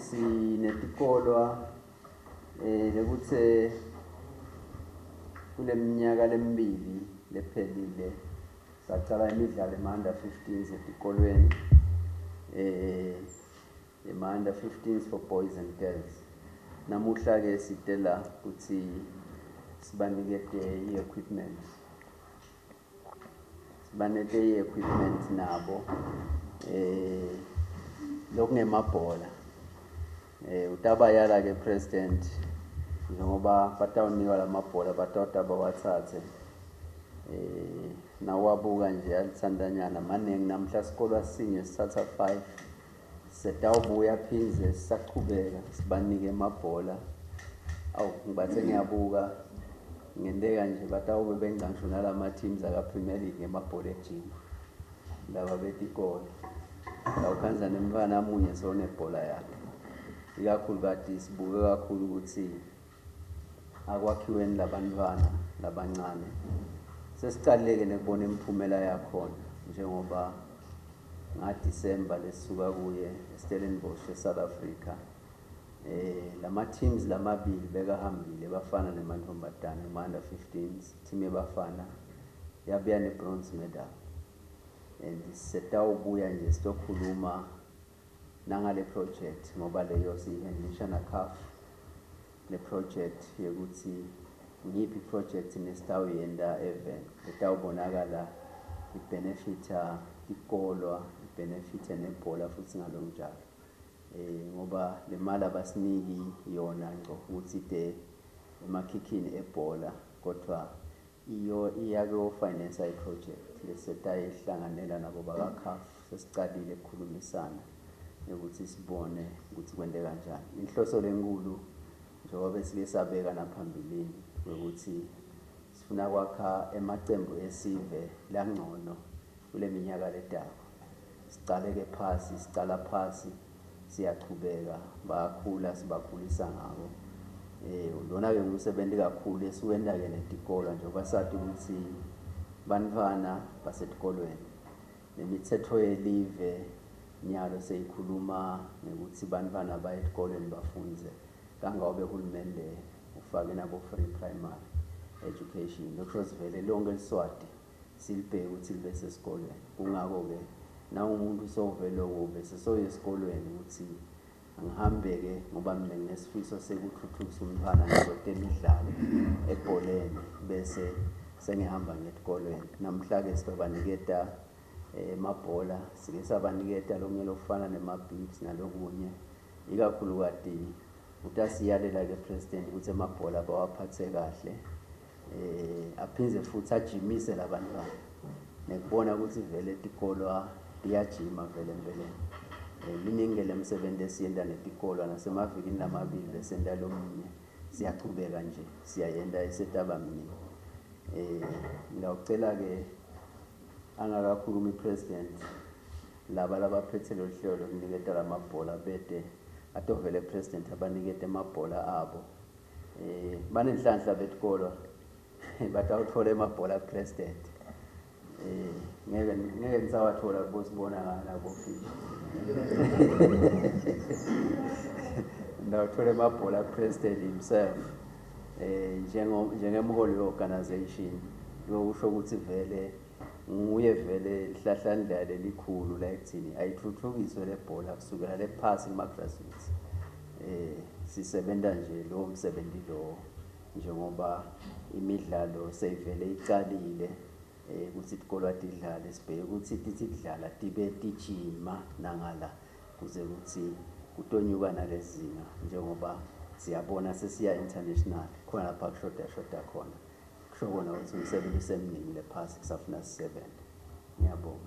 Sinetikolwa lekutse kuleminyaka lemibili lephelile sacala imidlalo ema-under 15s etikolweni, ema-under 15s for boys and girls. Namuhla ke site la kutsi sibanikete i-equipment, sibanete i-equipment nabo lokungemabhola. Utabayala ke president njengoba batawunikwa lamabhola batawuta bawatsatse. Nawabuka nje alitsandanyana maningi namhla sikolwa sinye sitsatsa 5 setawubuya phindze sisachubeka sibanike emabhola. Awu ngibathe ngiyabuka ngenteka nje batawube benca ngisho nalama teams aka Premier League ngemabhola ejima laba betikolo. Lawukhandza nemntfwana amunye sewunebhola yakhe. Ikakhulukati sibuke kakhulu ukuthi akwakhiweni labantfwana labancane. Sesicalile-ke nekubona imiphumela yakhona njengoba ngaDisemba lesisuka kuye eStellenbosch eSouth Africa. Lama teams lamabili bekahambile bafana nemantfombatane ema-under 15s, team yebafana yabuya ne-bronze medal. And setawubuya nje sitokhuluma nangale project ngoba leyo siyihandlisha na-CAF, le project yekuthi ngiyiphi project nesitawuyenta even letawubonakala ibenefita tikolwa, ibenefite nebhola futsi ngalokunjalo. Ngoba le mali abasiniki yona ngco ukuthi ite emakhikhini ebhola, kodvwa iyo iyakuyofinansa i-project lesetayihlanganela nabo baka-CAF. Sesicalile ukukhulumisana ukuthi sibone ukuthi kwente kanjani. Inhloso lenkulu njengoba besike sabeka naphambilini ukuthi sifuna kwakha emacembu esive langcono kule minyaka letako. Sicale-ke phasi, sicala phasi, siyachubeka, bayakhula, sibakhulisa ngako. Lona-ke ngumsebenzi kakhulu esiwenta-ke netikolwa njengoba sati ukuthi bantfwana basetikolweni. Nemitsetfo yelive nyalo seyikhuluma ngekuthi bantfwana baye etikolweni bafundze, kangangobe hulumende ufake nabo free primary education. Lokusho sivele lonke liSwati silibheke ukuthi libe sesikolweni. Kungako-ke nawumuntu sowuvele kube sesoya esikolweni ukuthi angihambe-ke ngoba mina nginesifiso sekuthuthukisa umntfwana ngekwetemidlalo ebholeni bese sengihamba ngetikolweni. Namhla-ke sitobaniketa emabhola, sike sabaniketa lokunye lokufana nema-bibs nalokunye. Ikakhulukati utasiyalela-ke president ukuthi emabhola bawaphathe kahle, aphindze futhi ajimise labantwana nekubona ukuthi vele tikolwa tiyajima vele empeleni. Miningi-ke le misebenzi esiyenta netikolwa nasemavikini lamabili besenta lomunye, siyachubeka nje siyayenta isetaba miningi. Ngiyawucela-ke angakakhulumi president laba labaphethe lolu hlelo lokuniketa lamabhola bete atovele president abanikete emabhola abo. Banenhlanhla betikolwa batawutfola emabhola president. Ngeke nisawathola kubosibona nabo fish. Ndawuthola emabhola president himself. Njengemholi we-organization lokusho ukuthi vele nguye vele lihlahlandlela lelikhulu la ekuthini ayithuthukiswe le bhola kusukela le phasi kuma-grassroots. Sisebenza nje lowo msebenzi lo njengoba imidlalo seyivele icalile ukuthi tikolwa tidlale, sibheke ukuthi tithi tidlala tibe tijima nangala kuze ukuthi kutonyuka nalezinga njengoba siyabona sesiya international khona lapha kushoda shoda khona. Kusho kona ukuthi umsebenzi usemningi le phasi kusafuna sisebenze. Ngiyabonga.